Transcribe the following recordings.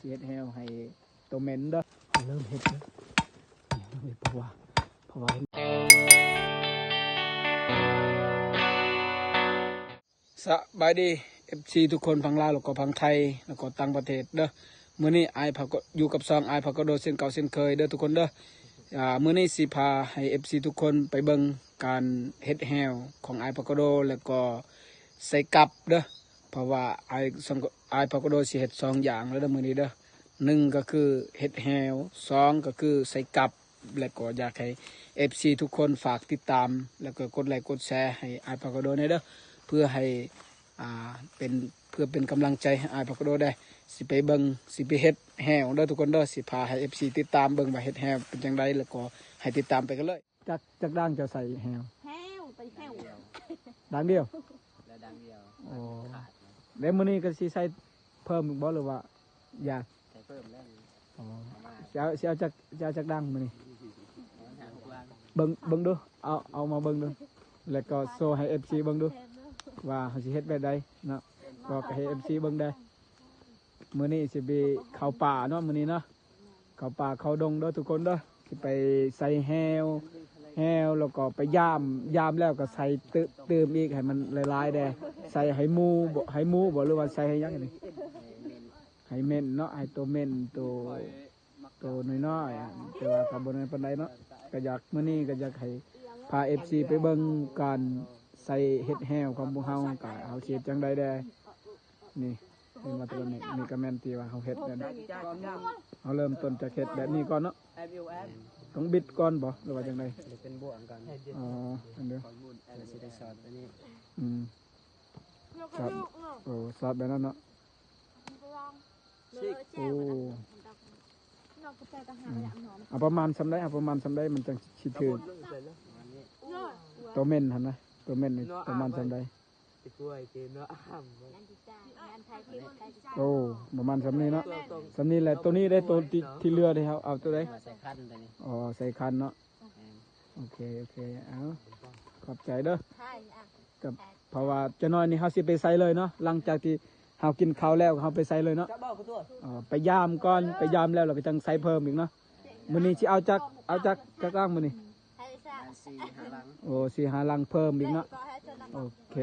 ຊິເຮັດແຮ້ວໃຫ້ໂຕເມັນເດີ. ເລີ່ມເຮັດເດີ ເລີ່ມເຮັດ ເພາະວ່າ ເພາະວ່າ ສະບາຍດີ ເອັຟຊີ ທຸກຄົນ ຝັ່ງລາວ ແລ້ວກໍຝັ່ງໄທ ແລ້ວກໍຕ່າງປະເທດເດີ. ມື້ນີ້ອ້າຍພາກະ ຢູ່ກັບຊ່ອງອ້າຍພາກະໂດເຊັ່ນເກົ່າເຊັ່ນເຄີຍເດີທຸກຄົນເດີ. ອ່າ ມື້ນີ້ຊິພາໃຫ້ ເອັຟຊີ ທຸກຄົນໄປເບິ່ງການເຮັດແຮ້ວຂອງອ້າຍພາກະໂດ ແລ້ວກໍໃສ່ກັບເດີ. ເພາະວ່າອ້າຍ ອ້າຍພາກະໂດຊິເຮັດສອງຢ່າງເດີມື້ນີ້ເດີ. ໜຶ່ງກໍຄືເຮັດແຮ້ວ ສອງກໍຄືໃສ່ກັບ. ແລະກໍຢາກໃຫ້ ເອັຟຊີ ທຸກຄົນຝາກຕິດຕາມ ແລະກໍກົດໄລກົດແຊໃຫ້ອ້າຍພາກະໂດແດ່ເດີ ເພື່ອໃຫ້ ອ່າ ເປັນ ເພື່ອເປັນກຳລັງໃຈໃຫ້ອ້າຍພາກະໂດແດ່. ຊິໄປເບິ່ງ ຊິໄປເຮັດແຮ້ວເດີທຸກຄົນເດີ. ຊິພາໃຫ້ ເອັຟຊີ ຕິດຕາມເບິ່ງວ່າເຮັດແຮ້ວເປັນຈັ່ງໃດ ແລ້ວກໍໃຫ້ຕິດຕາມໄປກັນເລີຍ. ຈັກ ຈັກດ່າງເຈົ້າໃສ່ແຮ້ວ? ແຮ້ວ ໄປແຮ້ວ ດ່າງດຽວ ແລ້ວດ່າງດຽວ. ໂອ້ ຂາດນະ. ແລ້ວມື້ນີ້ກໍຊິໃສ່ເພີ່ມອີກບໍ່ ຫຼືວ່າຢ່າ? ໃສ່ເພີ່ມແລ້ວນີ້. ອໍ ເອົາມາ ຊິເອົາ ຊິເອົາຈັກ ຊິເອົາຈັກດ່າງມື້ນີ້? ເອົາຫາງກວ້າງ ເບິ່ງ ເບິ່ງດູ ເອົາ ເອົາມາເບິ່ງດູ ແລ້ວກໍໂຊໃຫ້ ເອັຟຊີ ເບິ່ງດູວ່າເຮົາຊິເຮັດແບບໃດເນາະ. ກໍໃຫ້ ເອັຟຊີ ເບິ່ງແດ່. ມື້ນີ້ຊິໄປເຂົ້າປ່າເນາະ ມື້ນີ້ເນາະ. ເຂົ້າປ່າເຂົ້າດົງເດີທຸກຄົນເດີ. ຊິໄປໃສ່ແຮ້ວ ແຮ້ວ ແລ້ວກໍໄປຢາມ ຢາມແລ້ວກໍໃສ່ຕື່ມ ຕື່ມອີກ ໃຫ້ມັນຫຼາຍໆແດ່. ໃສ່ໃຫ້ໝູ່ບໍ່ ໃຫ້ໝູ່ບໍ່ ຫຼືວ່າໃສ່ໃຫ້ຫຍັງນີ້? ໃຫ້ເໝັນເນາະ ໃຫ້ໂຕເໝັນ ໂຕ ໂຕນ້ອຍໆ ແຕ່ວ່າກໍບໍ່ນ້ອຍປານໃດເນາະ. ກໍຢາກ ມື້ນີ້ກໍຢາກໃຫ້ພາ ເອັຟຊີ ໄປເບິ່ງການໃສ່ເຮັດແຮ້ວຂອງພວກເຮົາ ກະເຮົາຊິເຮັດຈັ່ງໃດແດ່. ນີ້ ເຫັນບໍ່ທຸກຄົນ? ນີ້ ນີ້ກໍແມ່ນທີ່ວ່າເຮົາເຮັດແບບນີ້ ເຮົາເລີ່ມຕົ້ນຈາກເຮັດແບບນີ້ກ່ອນເນາະ. ຕ້ອງບິດກ່ອນບໍ່ ຫຼືວ່າຈັ່ງໃດ? ເປັນບ່ວງກ່ອນ. ອໍ ອັນເດີ ແລ້ວຊິໄດ້ສອດອັນນີ້. ອືມ ສອດ ໂອ້ ສອດແບບນັ້ນເນາະ. ໂອ້ ອືມ ເອົາປະມານສ່ຳໃດ? ເອົາປະມານສ່ຳໃດມັນຈັ່ງຊິຖືກ? ໂຕເໝັນຫັ້ນນະ ໂຕເໝັນນີ້ປະມານສ່ຳໃດ? ໂອ້ ປະມານສ່ຳນີ້ເນາະ ສ່ຳນີ້ແຫຼະ. ໂຕນີ້ເດ້ ໂຕທີ່ ທີ່ເຫຼືອເດ້ ເຮົາເອົາໂຕໃດ? ໃສ່ຄັນໂຕນີ້. ອໍ ໃສ່ຄັນເນາະ. ໂອເຄ ໂອເຄ ເອົາ ຂອບໃຈເດີ. ກໍເພາະວ່າຈັກໜ້ອຍນີ້ເຮົາຊິໄປໃສ່ເລີຍເນາະ ຫຼັງຈາກທີ່ເຮົາກິນເຂົ້າແລ້ວ ເຮົາໄປໃສ່ເລີຍເນາະ. ອໍ ໄປຢາມກ່ອນ ໄປຢາມແລ້ວ ແລ້ວກໍຈັ່ງໃສ່ເພີ່ມອີກເນາະ. ມື້ນີ້ຊິເອົາຈັກ ເອົາຈັກ ຈັກຫຼັງມື້ນີ້? ສີ່ຫ້າຫຼັງ. ໂອ້ ສີ່ຫ້າຫຼັງເພີ່ມອີກເນາະ. ໂອເຄ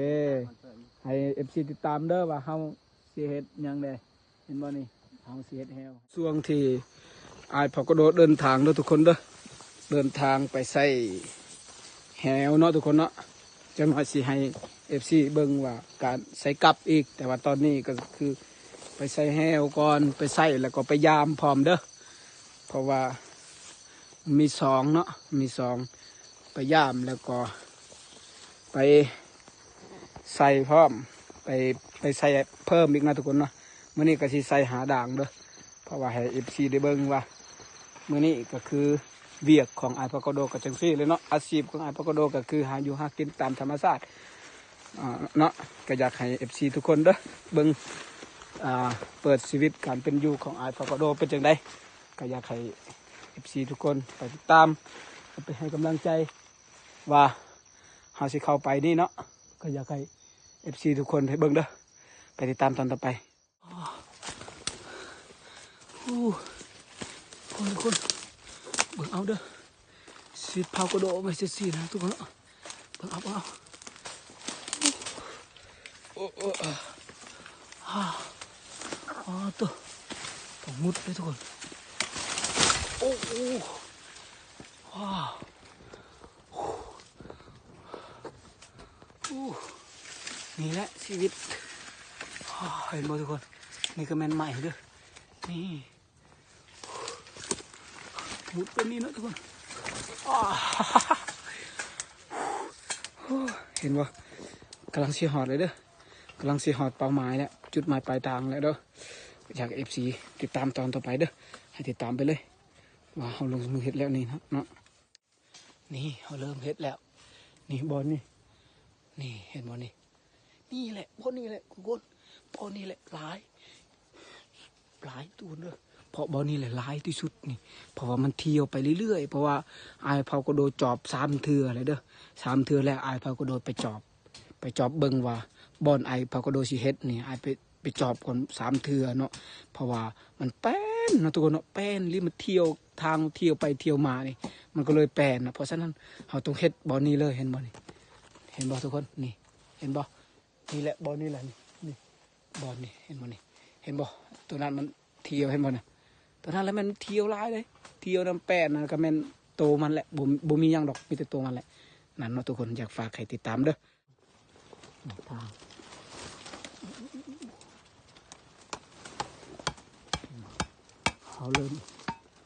ໃຫ້ ເອັຟຊີ ຕິດຕາມເດີວ່າເຮົາຊິເຮັດຫຍັງແດ່. ເຫັນບໍ່ນີ້ ເຮົາຊິເຮັດແຮ້ວ. ຊ່ວງທີ່ອ້າຍພາກະໂດເດີນທາງເດີທຸກຄົນເດີ ເດີນທາງໄປໃສ່ແຮ້ວເນາະທຸກຄົນເນາະ. ຈັກໜ້ອຍຊິໃຫ້ ເອັຟຊີ ເບິ່ງວ່າການໃສ່ກັບອີກ ແຕ່ວ່າຕອນນີ້ກໍຄືໄປໃສ່ແຮ້ວກ່ອນ ໄປໃສ່ແລ້ວກໍໄປຢາມພ້ອມເດີ ເພາະວ່າມີສອງເນາະ ມີສອງ ໄປຢາມແລ້ວກໍໄປໃສ່ພ້ອມ ໄປ ໄປໃສ່ເພີ່ມອີກນະທຸກຄົນເນາະ. ມື້ນີ້ກໍຊິໃສ່ຫ້າດ່າງເດີ ເພາະວ່າໃຫ້ ເອັຟຊີ ໄດ້ເບິ່ງວ່າມື້ນີ້ກໍຄືວຽກຂອງອ້າຍພາກະໂດກໍຈັ່ງຊີ້ແຫຼະເນາະ. ອາຊີບຂອງອ້າຍພາກະໂດກໍຄືຫາຢູ່ຫາກິນຕາມທຳມະຊາດ ອ່າ ເນາະ. ກໍຢາກໃຫ້ ເອັຟຊີ ທຸກຄົນເດີເບິ່ງ ອ່າ ເປີດຊີວິດການເປັນຢູ່ຂອງອ້າຍພາກະໂດເປັນຈັ່ງໃດ. ກໍຢາກໃຫ້ ເອັຟຊີ ທຸກຄົນໄປຕິດຕາມ ໄປໃຫ້ກຳລັງໃຈວ່າເຮົາຊິເຂົ້າໄປນີ້ເນາະ. ກໍຢາກໃຫ້ ເອັຟຊີ ທຸກຄົນໄປເບິ່ງເດີ ໄປຕິດຕາມຕອນຕໍ່ໄປ. ໂອ້ ໂອ້ ທຸກຄົນ ເບິ່ງເອົາເດີ ຊິເຜົາກະໂດໄວ້ຊື່ໆນະທຸກຄົນເນາະ. ເບິ່ງເອົາ ເບິ່ງເອົາ ໂອ້ ໂອ້ ໂອ້ ໂຕ ຕ້ອງມຸດເດີທຸກຄົນ. ໂອ້ ໂອ້ ວ້າວ ໂອ້ ນີ້ແຫຼະຊີວິດ. ເຫັນບໍ່ທຸກຄົນ? ນີ້ກໍແມ່ນໄມ້ເດີ ນີ້ ມຸດແບບນີ້ເນາະທຸກຄົນ. ເຫັນບໍ່? ກຳລັງຊິຮອດແລ້ວເດີ ກຳລັງຊິຮອດເປົ້າໝາຍແລ້ວ ຈຸດໝາຍປາຍທາງແລ້ວເດີ. ຢາກໃຫ້ ເອັຟຊີ ຕິດຕາມຕອນຕໍ່ໄປເດີ ໃຫ້ຕິດຕາມໄປເລີຍ ວ່າເຮົາລົງມືເຮັດແລ້ວນີ້ເນາະ. ນີ້ເຮົາເລີ່ມເຮັດແລ້ວ ນີ້ບ່ອນນີ້ ນີ້ເຫັນບໍ່ນີ້? ນີ້ແຫຼະ ບ່ອນນີ້ແຫຼະທຸກຄົນ ບ່ອນນີ້ແຫຼະຫຼາຍ ຫຼາຍທຸກຄົນເດີ. ເພາະບ່ອນນີ້ແຫຼະຫຼາຍທີ່ສຸດນີ້ ເພາະວ່າມັນທ່ຽວໄປເລື້ອຍໆ ເພາະວ່າອ້າຍເຜົາກະໂດຈອບສາມເທື່ອແລ້ວເດີ ສາມເທື່ອແລ້ວ ອ້າຍເຜົາກະໂດໄປຈອບ ໄປຈອບເບິ່ງວ່າບ່ອນອ້າຍເຜົາກະໂດຊິເຮັດນີ້ ອ້າຍໄປ ໄປ ຈອບກ່ອນສາມເທື່ອເນາະ ເພາະວ່າມັນແປນເນາະທຸກຄົນເນາະ ແປນ ຫຼື ມັນທ່ຽວ ທາງທ່ຽວໄປທ່ຽວມານີ້ ມັນກໍເລີຍແປນນະ. ເພາະສະນັ້ນເຮົາຕ້ອງເຮັດບ່ອນນີ້ເລີຍ ເຫັນບໍ່ນີ້ ເຫັນບໍ່ທຸກຄົນ ນີ້ ເຫັນບໍ່? ນີ້ແຫຼະ ບ່ອນນີ້ແຫຼະ ນີ້ ນີ້ ບ່ອນນີ້ ເຫັນບໍ່ນີ້ ເຫັນບໍ່? ຕົວນັ້ນມັນທ່ຽວ ເຫັນບໍ່ນະ? ຕົວນັ້ນລະແມ່ນທ່ຽວຫຼາຍເດ້ ທ່ຽວນຳແປນນະ ກໍແມ່ນໂຕມັນແຫຼະ ບໍ່ ບໍ່ມີຫຍັງດອກ ມີແຕ່ໂຕມັນແຫຼະ. ນັ້ນເນາະທຸກຄົນ ຢາກຝາກໃຫ້ຕິດຕາມເດີ້. ເຮົາເລີ່ມ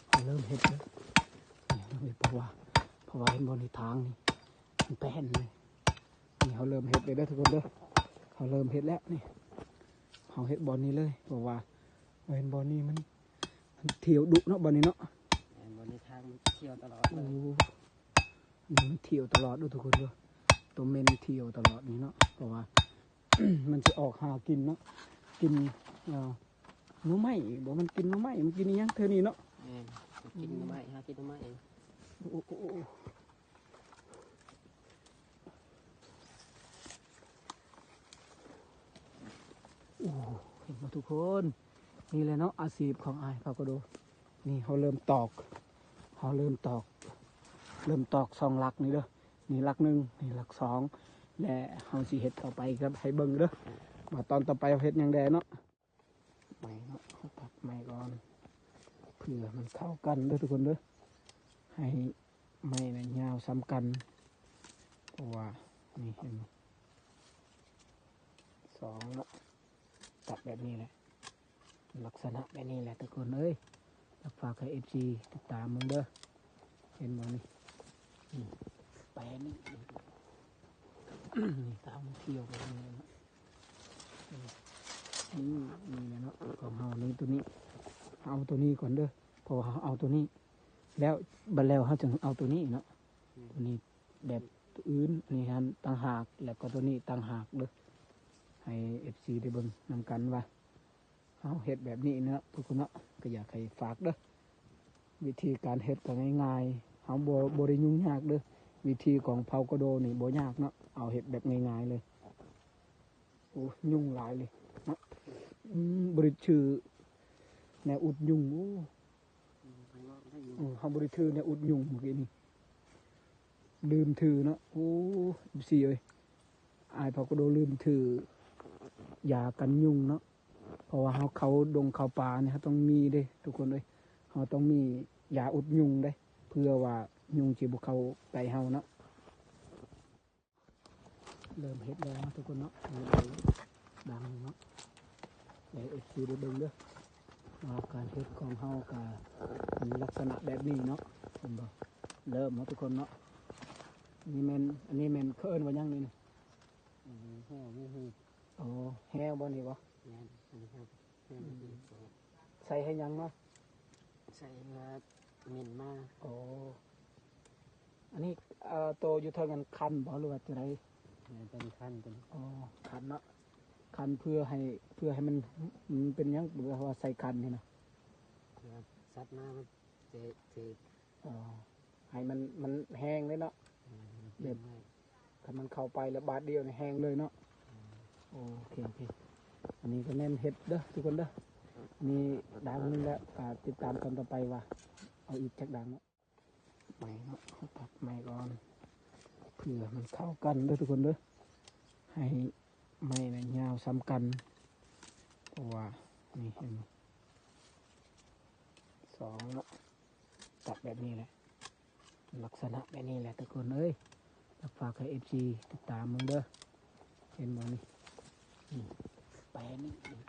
ເຮົາເລີ່ມເຮັດເດີ້ ເຮົາເລີ່ມເຮັດ ເພາະວ່າ ເພາະວ່າເຫັນບໍ່ນີ້ ທາງນີ້ມັນແປນເລີຍ. ນີ້ເຮົາເລີ່ມເຮັດເລີຍເດີ້ທຸກຄົນເດີ້ ເຮົາເລີ່ມເຮັດແລ້ວນີ້ ເຮົາເຮັດບ່ອນນີ້ເລີຍ ເພາະວ່າເຫັນບ່ອນນີ້ມັນ ມັນທ່ຽວດຸເນາະ ບ່ອນນີ້ເນາະ. ແມ່ນ ບ່ອນນີ້ທາງມັນທ່ຽວຕະຫຼອດເລີຍ. ໂອ້ ນີ້ມັນທ່ຽວຕະຫຼອດເດີ້ທຸກຄົນເດີ້ ໂຕເມັນທ່ຽວຕະຫຼອດນີ້ເນາະ ເພາະວ່າ ມັນຊິອອກຫາກິນເນາະ ກິນ ເອີ ໜໍ່ໄມ້ບໍ ມັນກິນໜໍ່ໄມ້ ມັນກິນອີ່ຫຍັງແຖວນີ້ເນາະ. ແມ່ນ ກິນໜໍ່ໄມ້ ຫາກິນໜໍ່ໄມ້. ໂອ້ ໂອ້ ໂອ້ ໂອ້ ໂອ້ ເຫັນບໍ່ທຸກຄົນ ນີ້ແຫຼະເນາະ ອາຊີບຂອງອ້າຍພາວກະໂດ. ນີ້ເຮົາເລີ່ມຕອກ ເຮົາເລີ່ມຕອກ ເລີ່ມຕອກສອງຫຼັກນີ້ເດີ້ ນີ້ຫຼັກໜຶ່ງ ນີ້ຫຼັກສອງ ແລະ ເຮົາຊິເຮັດຕໍ່ໄປກັບ ໃຫ້ເບິ່ງເດີ້ ວ່າຕອນຕໍ່ໄປເຮົາເຮັດຫຍັງແດ່ເນາະ. ໄມ້ເນາະ ເຮົາຕັດໄມ້ກ່ອນ ເພື່ອມັນເຂົ້າກັນເດີ້ທຸກຄົນເດີ້ ໃຫ້ໄມ້ນະຍາວສ່ຳກັນ ເພາະວ່າ ນີ້ເຫັນບໍ່ ສອງເນາະ ຕັດແບບນີ້ແຫຼະ ລັກສະນະແບບນີ້ແຫຼະທຸກຄົນເອີຍ. ຢາກຝາກໃຫ້ເອັຟຊີຕິດຕາມເບິ່ງເດີ້ ເຫັນບໍ່ນີ້ ນີ້ ໄປນີ້ ນີ້ ຕາມທ່ຽວໄປນີ້ເນາະ ນີ້ ນີ້ແຫຼະເນາະ ຂອງເຮົານີ້ ໂຕນີ້ ເຮົາເອົາໂຕນີ້ກ່ອນເດີ້ ເພາະວ່າເຮົາເອົາໂຕນີ້ ແລ້ວ ບັດແລ້ວເຮົາຈຶ່ງເອົາໂຕນີ້ເນາະ ໂຕນີ້ແບບໂຕອື່ນ ອັນນີ້ຫັ້ນຕ່າງຫາກ ແລ້ວກໍໂຕນີ້ຕ່າງຫາກເດີ້ ໃຫ້ເອັຟຊີໄດ້ເບິ່ງນຳກັນວ່າ ເຮົາເຮັດແບບນີ້ເນາະທຸກຄົນເນາະ ກໍຢາກໃຫ້ຝາກເດີ້ ວິທີການເຮັດກໍງ່າຍໆ ເຮົາບໍ່ ບໍ່ໄດ້ຫຍຸ້ງຍາກເດີ້ ວິທີຂອງພາວກະໂດນີ້ບໍ່ຍາກເນາະ ເອົາເຮັດແບບງ່າຍໆເລີຍ. ໂອ້ ຍຸງຫຼາຍເລີຍເນາະ ອືມ ບໍ່ໄດ້ຖືແນວອຸດຍຸງ ໂອ້ ເຮົາບໍ່ໄດ້ຖືແນວອຸດຍຸງມື້ກີ້ນີ້ ລືມຖືເນາະ. ໂອ້ ເອັຟຊີເອີຍ ອ້າຍພາວກະໂດລືມຖືຢາກັນຍຸງເນາະ ເພາະວ່າເຮົາເຂົ້າດົງເຂົ້າປ່ານີ້ ເຮົາຕ້ອງມີເດ້ທຸກຄົນເອີຍ ເຮົາຕ້ອງມີຢາອຸດຍຸງເດ້ ເພື່ອວ່າຍຸງຊິບໍ່ເຂົ້າໃກ້ເຮົາເນາະ. ເລີ່ມເຮັດແລ້ວເນາະທຸກຄົນເນາະ ເລີ່ມເອົາດາງເນາະ ໃຫ້ເອັຟຊີໄດ້ເບິ່ງເດີ້ ວ່າການເຮັດຂອງເຮົາກະມີລັກສະນະແບບນີ້ເນາະ ເຫັນບໍ່? ເລີ່ມເນາະທຸກຄົນເນາະ ນີ້ແມ່ນ ອັນນີ້ແມ່ນ ເຂົາເອີ້ນວ່າຫຍັງນີ້ນະ? ອັນນີ້ແຫ້ວ ມີ ອໍ ແຫ້ວບໍ່ນີ້ບໍ່? ແມ່ນ ອັນນີ້ແຫ້ວ ແຫ້ວ ອືມ ມີ ໃສ່ເຮັດຫຍັງເນາະ? ໃສ່ເພື່ອເໝັນໝາ. ອໍ ອັນນີ້ ເອີ ໂຕຢູ່ເທິງນັ້ນຄັນບໍ່ ຫຼືວ່າຈັ່ງໃດ? ເອີ ເປັນຄັນ ເປັນ ອໍ ຄັນເນາະ ຄັນເພື່ອໃຫ້ ເພື່ອໃຫ້ມັນ ມັນເປັນຫຍັງ ເວລາວ່າໃສ່ຄັນນີ້ນະ? ເພື່ອສັດມາມັນຈະຖືກ ອໍ ໃຫ້ມັນ ມັນແຫ້ງເລີຍເນາະ ແບບ ຄັນມັນເຂົ້າໄປແລ້ວບາດດຽວນີ້ແຫ້ງເລີຍເນາະ. ໂອເຄ ໂອເຄ ອັນນີ້ກໍແມ່ນເຮັດເດີ້ທຸກຄົນເດີ້ ມີດາງໜຶ່ງແລ້ວ ກໍຕິດຕາມຕອນຕໍ່ໄປວ່າເອົາອີກຈັກດາງເນາະ. ໄມ້ເນາະ ເຮົາຕັດໄມ້ກ່ອນ ເພື່ອມັນເຂົ້າກັນເດີ້ທຸກຄົນເດີ້ ໃຫ້ໄມ້ນະຍາວສ່ຳກັນ ເພາະວ່າ ນີ້ເຫັນບໍ່ ສອງເນາະ ຕັດແບບນີ້ແຫຼະ ລັກສະນະແບບນີ້ແຫຼະທຸກຄົນເອີຍ. ຢາກຝາກໃຫ້ເອັຟຊີຕິດຕາມເບິ່ງເດີ້ ເຫັນບໍ່ນີ້ ນີ້ ໄປນີ້ ນີ້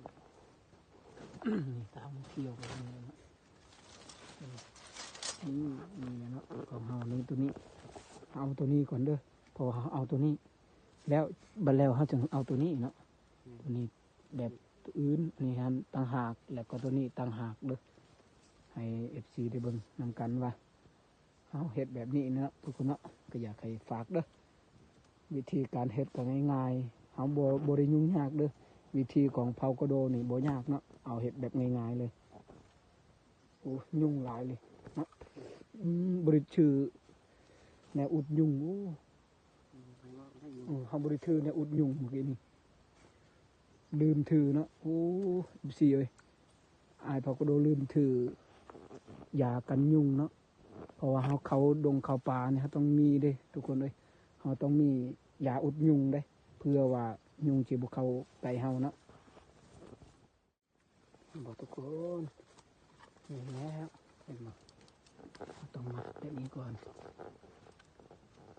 ນີ້ ຕາມທ່ຽວໄປນີ້ເນາະ ນີ້ ນີ້ແຫຼະເນາະ ຂອງເຮົານີ້ ໂຕນີ້ ເຮົາເອົາໂຕນີ້ກ່ອນເດີ້ ເພາະວ່າເຮົາເອົາໂຕນີ້ ແລ້ວ ບັດແລ້ວເຮົາຈຶ່ງເອົາໂຕນີ້ເນາະ ໂຕນີ້ແບບອື່ນ ອັນນີ້ຫັ້ນຕ່າງຫາກ ແລ້ວກໍໂຕນີ້ຕ່າງຫາກເດີ້ ໃຫ້ເອັຟຊີໄດ້ເບິ່ງນຳກັນວ່າ ເຮົາເຮັດແບບນີ້ເນາະທຸກຄົນເນາະ ກໍຢາກໃຫ້ຝາກເດີ້ ວິທີການເຮັດກໍງ່າຍໆ ເຮົາບໍ່ ບໍ່ໄດ້ຫຍຸ້ງຍາກເດີ້ ວິທີຂອງເຜົ່າກະໂດນີ້ບໍ່ຍາກເນາະ ເອົາເຮັດແບບງ່າຍໆເລີຍ. ໂອ້ ຍຸງຫຼາຍເລີຍເນາະ ອືມ ບໍ່ໄດ້ຖືແນວອຸດຍຸງ ໂອ້ ເຮົາບໍ່ໄດ້ຖືແນວອຸດຍຸງມື້ກີ້ນີ້ ລືມຖືເນາະ. ໂອ້ ເອັຟຊີເອີຍ ອ້າຍພາວກະໂດລືມຖືຢາກັນຍຸງເນາະ. ເພາະວ່າເຮົາເຂົ້າດົງເຂົ້າປ່ານີ້ ເຮົາຕ້ອງມີເດ້ທຸກຄົນເອີຍ, ເຮົາຕ້ອງມີຢາອຸດຍຸງເດ້ ເພື່ອວ່າຍຸງຊິບໍ່ເຂົ້າໃກ້ເຮົາເນາະ. ເຫັນບໍ່ທຸກຄົນ? ນີ້ແລ້ວ ເຫັນບໍ່? ເຮົາຕ້ອງມັດແບບນີ້ກ່ອນ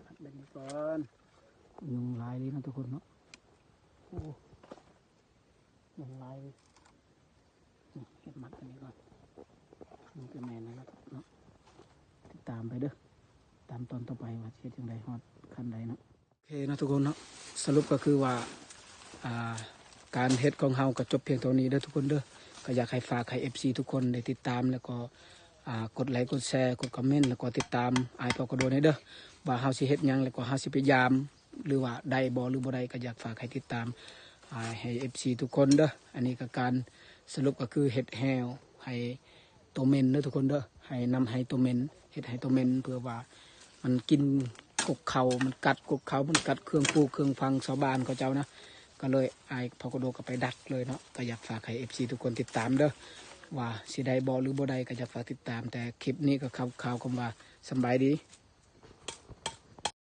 ມັດແບບນີ້ກ່ອນ. ຍຸງຫຼາຍເລີຍເນາະທຸກຄົນເນາະ. ໂອ້ ຍຸງຫຼາຍເລີຍ. ນີ້ ເຮັດມັດອັນນີ້ກ່ອນ. ມັນກໍແມ່ນແລ້ວເນາະ ຕິດຕາມໄປເດີ ຕາມຕອນຕໍ່ໄປວ່າຊິເຮັດຈັ່ງໃດ ຮອດຂັ້ນໃດເນາະ. ໂອເຄເນາະທຸກຄົນເນາະ, ສະຫຼຸບກໍຄືວ່າ ອ່າ ການເຮັດຂອງເຮົາກໍຈົບພຽງເທົ່ານີ້ເດີທຸກຄົນເດີ. ກໍຢາກໃຫ້ຝາກໃຫ້ເອັຟຊີທຸກຄົນໄດ້ຕິດຕາມ ແລ້ວກໍ ອ່າ ກົດໄລ ກົດແຊ ກົດຄອມເມັນ ແລ້ວກໍຕິດຕາມອ້າຍພາວກະໂດແດ່ເດີ ວ່າເຮົາຊິເຮັດຫຍັງ ແລ້ວກໍເຮົາຊິໄປຢາມ ຫຼືວ່າໄດ້ບໍ່ ຫຼືບໍ່ໄດ້ ກໍຢາກຝາກໃຫ້ຕິດຕາມ ອ່າ ໃຫ້ເອັຟຊີທຸກຄົນເດີ. ອັນນີ້ກໍການສະຫຼຸບກໍຄືເຮັດແຮ້ວໃຫ້ໂຕເມັນເດີທຸກຄົນເດີ, ໃຫ້ນຳໃຫ້ໂຕເມັນ ເຮັດໃຫ້ໂຕເມັນ ເພື່ອວ່າມັນກິນກົກເຂົ້າ ມັນກັດກົກເຂົ້າ ມັນກັດເຄື່ອງປູກເຄື່ອງຝັງຊາວບ້ານເຂົາເຈົ້ານະ. ກໍເລີຍອ້າຍພາວກະໂດກໍໄປດັກເລີຍເນາະ. ກໍຢາກຝາກໃຫ້ເອັຟຊີທຸກຄົນຕິດຕາມເດີ ວ່າຊິໄດ້ບໍ່ ຫຼືບໍ່ໄດ້ ກໍຢາກຝາກຕິດຕາມ. ແຕ່ຄລິບນີ້ກໍຂ່າວໆ ຄຳວ່າສຳບາຍດີ.